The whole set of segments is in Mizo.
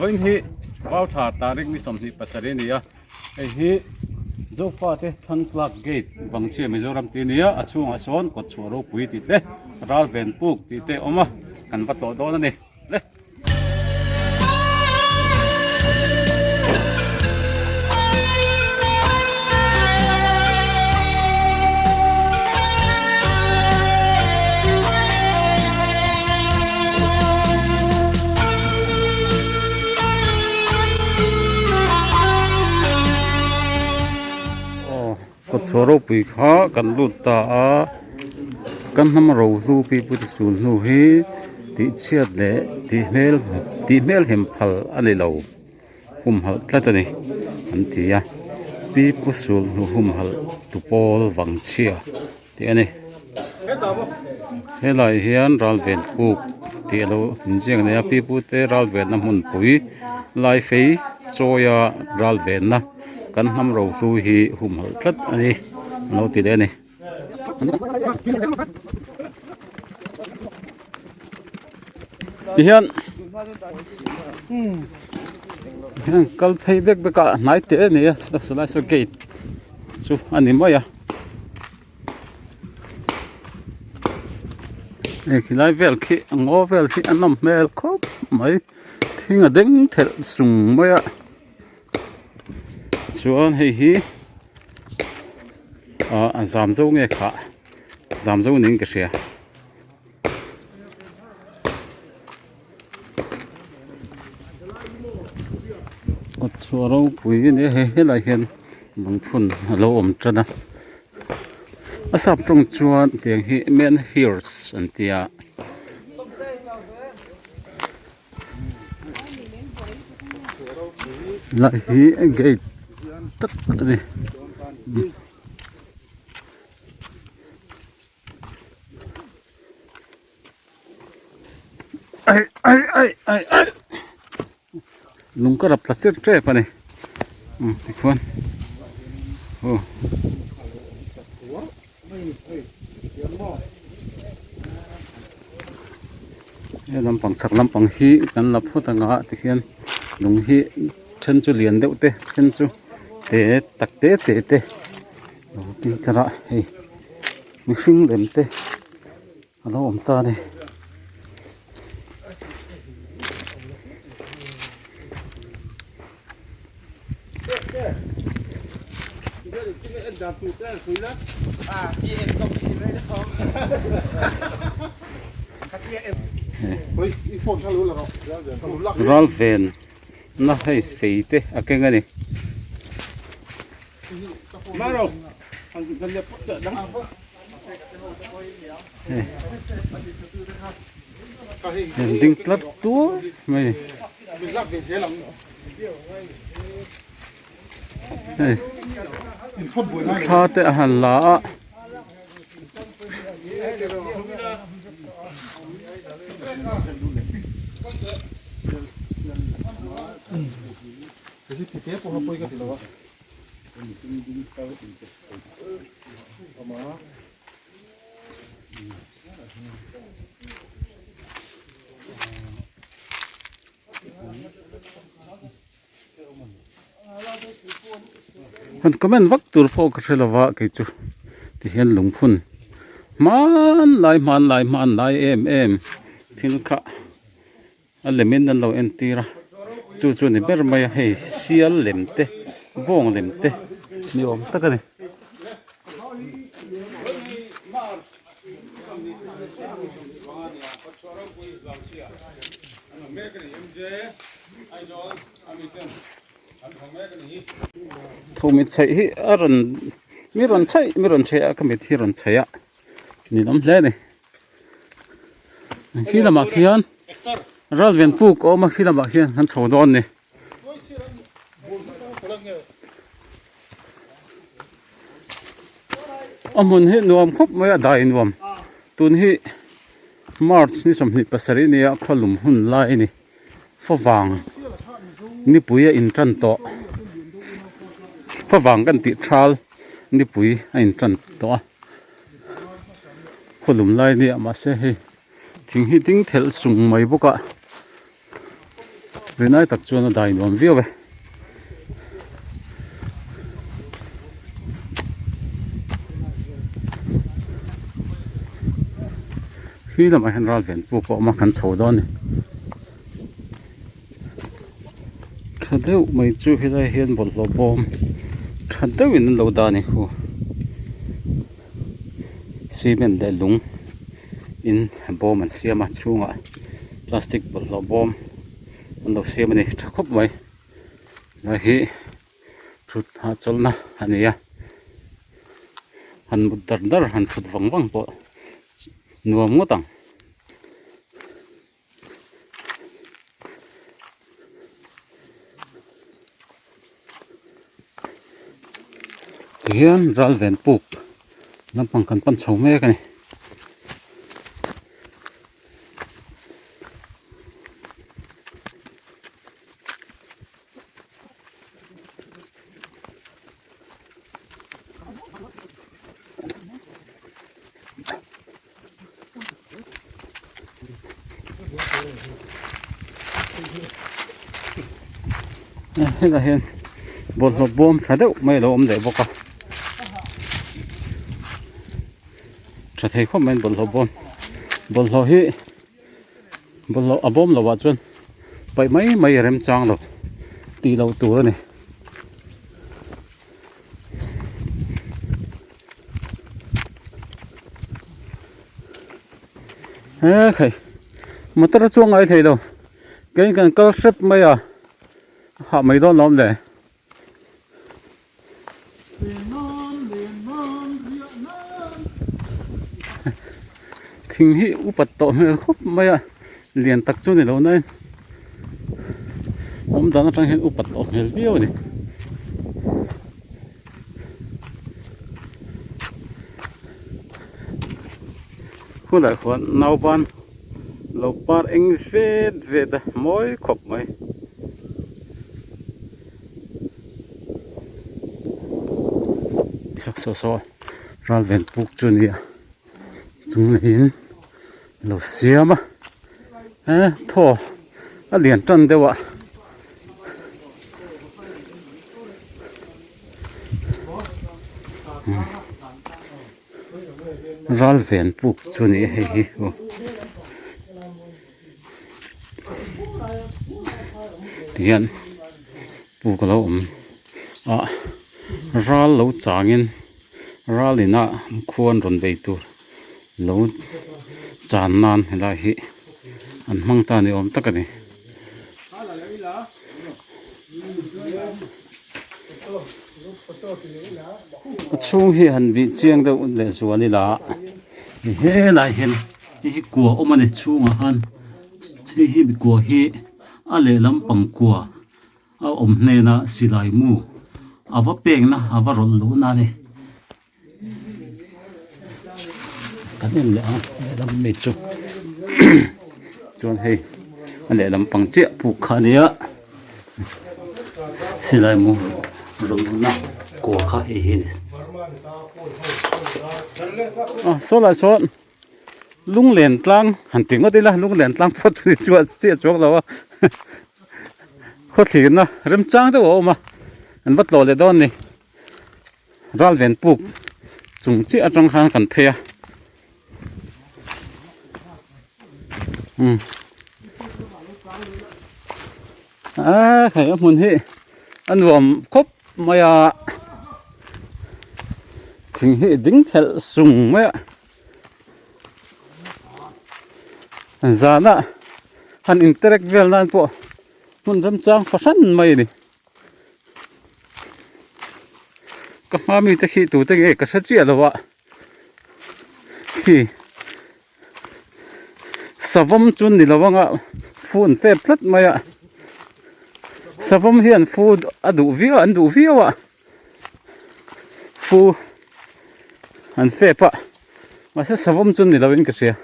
Vawiin hi Vauthla Tarik ni 27 a ni a, hei hi Zofate Thangtlak Gate Vangchhia Mizoram tih a ni a, a chhungah sawn kawtchhuah ropui tih te, ralven puk tih te a awm a, kan va tlawh dawn a ni. Le. Aw kawtchhuah ropui kha kan lut ta a kan hnam rohlu pipu te sul hnu hi tih chhiat leh tih hmel tih hmel hem phal a ni lo humhalh tlat a ni an ti a pipu sul hnu humhalh tu pawl vang chhia. tih a ni helaiah hian ral ven puk tih alo inziak a ni a pipu te ral venna hmunpui lai fei chawia ral venna kan hnam rohlu hi humhalh tlat a ni alo ti leh a ni. Tihian hian kal phei vek vek a hnai teh a ni a chulai saw gate chu a ni mai a. Hei khilai vel khi a ngaw vel khi a nawm hmel khawp mai thing a deng thelh sung mai a chuan hei hi ah a zam zo nge khah zam zo niin ka hria. Kawtchhuah ropui a ni a hei helaiah hian lungphun a lo awm tan a a sap tawng chuan tiang hi men hills an ti a. Helai hi gate tak a ni. Ai ai ai ai ai lung ka rap tla chir tep a ni umm tikhuan aw he lampang chhak lampang hi kan la phawt ang a tikhian lung hi then chu lian deuh te then chu te tak te te te lo tin tlar a hei mihring lem te. A lo awm ta a ni. Ral ven na hei fei te a keng a ni. Heng ding tlat tuar mai hei thla te a han la a. Han comment vak tur pawh ka hre lova kei chu tihian lungphun hmanlai hmanlai hmanlai em em thil kha a lemin an lo entir a chu chu a ni ber mai a hei sial lem te bawng lem te ni awm tak a ni. Thawmi chheih hi a rawn mi rawn chheih mi rawn chheih a ka mit hi rawn chheih a ninawm hle a ni. Khi lamah khian ralven puk a awm a khi lamah khian kan chho dawn a ni. A hmun hi nuam khawp mai a dai nuam tun hi march ni 27 nia khawlum hun lai a ni favang nipui a intan tawh favang kan tih thal nipui a intan tawh a. Khawlum lai nia mahse hei thing hi ding thelh sung mai bawk a. Rinai tak chuan a dai nuam viau e. Khi lamah hian ral ven puk a awm a kan chho dawn a ni. Tha deuh mai chu helai hian bawlhhlawh bawm tha deuhin an lo dah a ni khu. Cement leh lung in bawm an siam a chhungah plastic bawlhhlawh bawm an lo siam a ni tha khawp mai helai hi thut hahchawlhna a ni a han mut dar dar han thut vang vang pawh nuam ngawt ang. Tihian ral ven puk lampang kan pan chho mek a ni. Hetah hian bawlhhlawh bawm tha deuh mai a lo awm leh bawk a tha thei khawp mai bawlhhlawh bawm bawlhhlawh hi bawlhhlawh a bawm loh ah chuan paih mai mai a remchang lo tih loh tur a ni. He khai motor a chuang ngai thei lo keiin kan kal hrep mai a hah mai dawn lawm le. Thing hi upat tawh hmel khawp mai a lian tak chu ni lo na in awm dan atang hian upat tawh hmel viau a ni. Hunah khuan nauban lo par eng vet vet a mawi khawp mai. Saw saw ral ven puk chu a ni a chung niin lo siam a eh thaw a lian tan deuh a. Ral ven puk chu a ni a hei hi aw tihian puk a lo awm a ral lo changin ral inah khua an rawn bei tur lo chan nan helai hi an hmang ta ni awm tak a ni. A chhung hi han bih chiang deuh leh zual ila helai hian hei hi kua awm a ni chhungah khan hei hi kua hi a lehlam pang kua a awm hnena silai mu a va pekna a va rawlh luhna a ni kan en leh ang lehlam mi chu chuan hei a lehlam pang chiah puk kha a nia silai mu rawlh luhna kua kha hei hi a ni ah saw lah sawn. Lunglen tlang han ti ngawt ila lunglen tlang pawh chu ni chuah chiah chuang lo a khawthlirna remchang deuh a awm a an va tlawh leh dawn a ni ral ven puk chung chiah atang khan kan phei a umm a hei a hmun hi a nuam khawp mai a thing hi ding thelh sung mai a. Zana han interact vel nan pawh hmun remchang fahran mai a ni. Ka hma mite khi tute nge ka hre chiah lo a khi savawm chu ni lo anga phone fep tlat mai a savawm hian fu a duh viau an duh viau a. Fu an fep a mahse savawm chu ni lo in ka hria.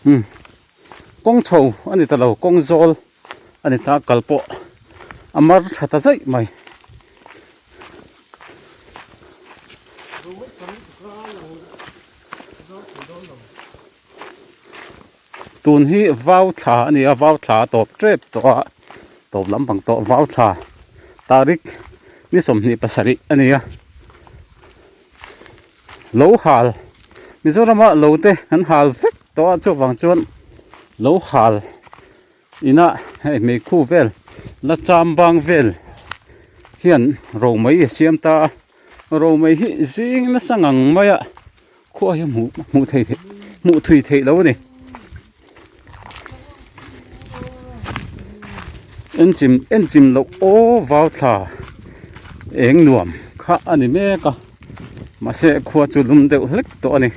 Umm kawng chho a ni ta lo kawng zawl a ni ta kal pawh. A mar tha ta zaih mai. Tun hi vau thla a ni a, vau thla a tawp tep tawh a, tawp lampang tawh vau thla tarik ni 27 a ni a. Lo hal Mizorama lo te an hal vek tawh a chuvang chuan lo hal Inah hei meikhu vel la cham bang vel hian romei a siam ta a, romei hi zing nasa ngang mai a khua hi hmuh hmuh thei theih hmuh thui theih lo a ni. Enchim enchim loh aw vau thla eng nuam kha a ni mek a mahse khua chu lum deuh hlek tawh a ni.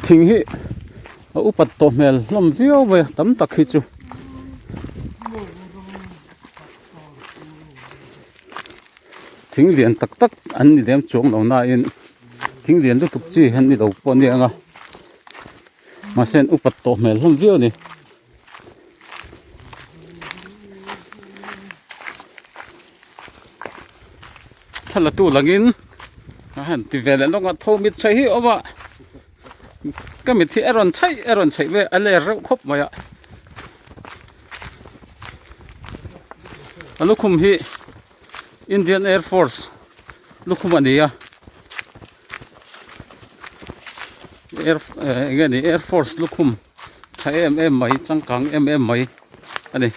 Thing hi a upat tawh hmel hlawm viau mai a tam tak hi chu. Thing lian tak tak an ni lem chuang lo nain thing lian lutuk chi an ni lo pawh a ni ang a mahse an upat tawh hmel hlawm viau a ni. Thla tu langin a han ti ve leh lawk a tho mit chheih hi a awm a ka mit hi a rawn chheih a rawn chheih ve a ler reuh khawp mai a a lukhum hi Indian Air Force lukhum a ni a air eng nge ni Air Force lukhum tha em em mai changkang em em mai a ni.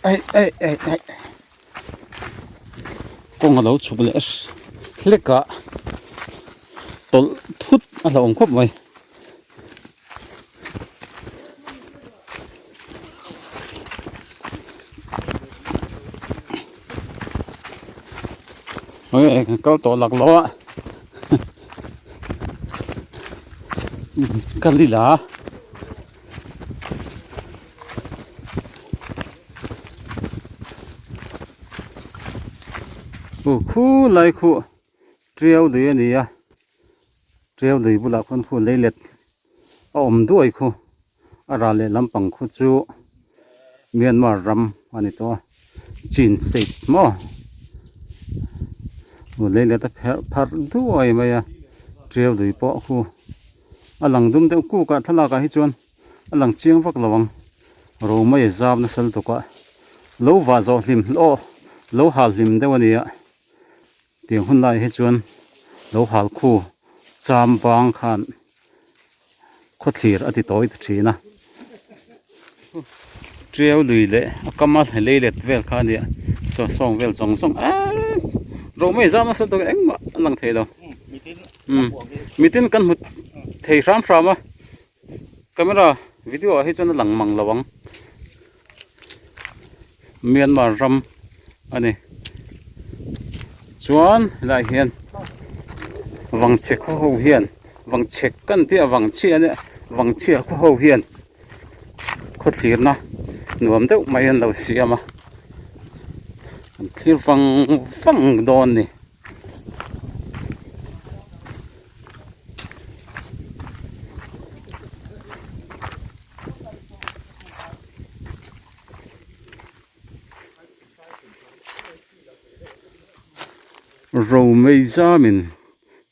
Ei ei ei ei kawng a lo chhuk leh hlek a tawlh thut a hlauhawm khawp mai. Eng kal tawh lak lo a kal ila. Aw khulai khu tiau lui a ni a tiau lui bulah khuan khu leilet a awm duai khu a ral leh lampang khu chu Myanmar ram a ni tawh a chin state maw aw leilet a pherh pharh duai mai a tiau lui pawh khu. A lang dum deuh kuk a thlalak ah hi chuan a lang chiang vak lo ang romei a zam nasa lutuk a lo vah zawh hlim hlawh lo hal hlim deuh a ni a tiang hun lai hi chuan lo hal khu cham bang khan khawthlir a ti tawi ta thin a tiau lui leh a kam a lei let vel kha a nia saw sawng vel zawng zawng eee romei a zam nasa lutuk a engmah a lang thei lo. Mitin kan hmu thei hram hram a camera video ah hi chuan a lang mang lo ang Myanmar ram a ni chuan helaiah hian vangchhe khaw ho hian vangchhe kan tih a vangchhia ania vangchhia khaw ho hian khawthlirna nuam deuh mai an lo siam a an thlir vang vang dawn a ni. Romei zamin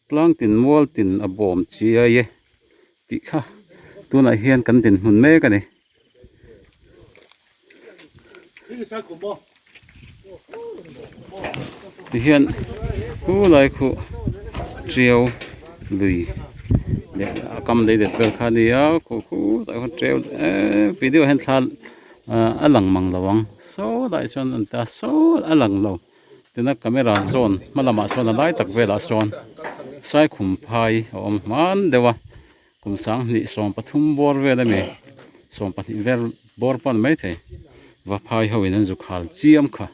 tlang tin mual tin a bawm chiai e tih kha tunah hian kan dinhmun mek a ni. Tihian khulai khu tiau lui leh a kam lei let vel kha a ni a khu khutah khuan tiau eee video ah hian thla a lang mang lo ang saw lai sawn an ta saw a lang lo tina camera zawn hma lamah sawn a lai tak velah sawn saikhum phai a awm hman deuh a. Kum 20 13 bawr vel a mi 12 vel bawr pawh a ni maithei vaphai ho in an zu khal chiam kha.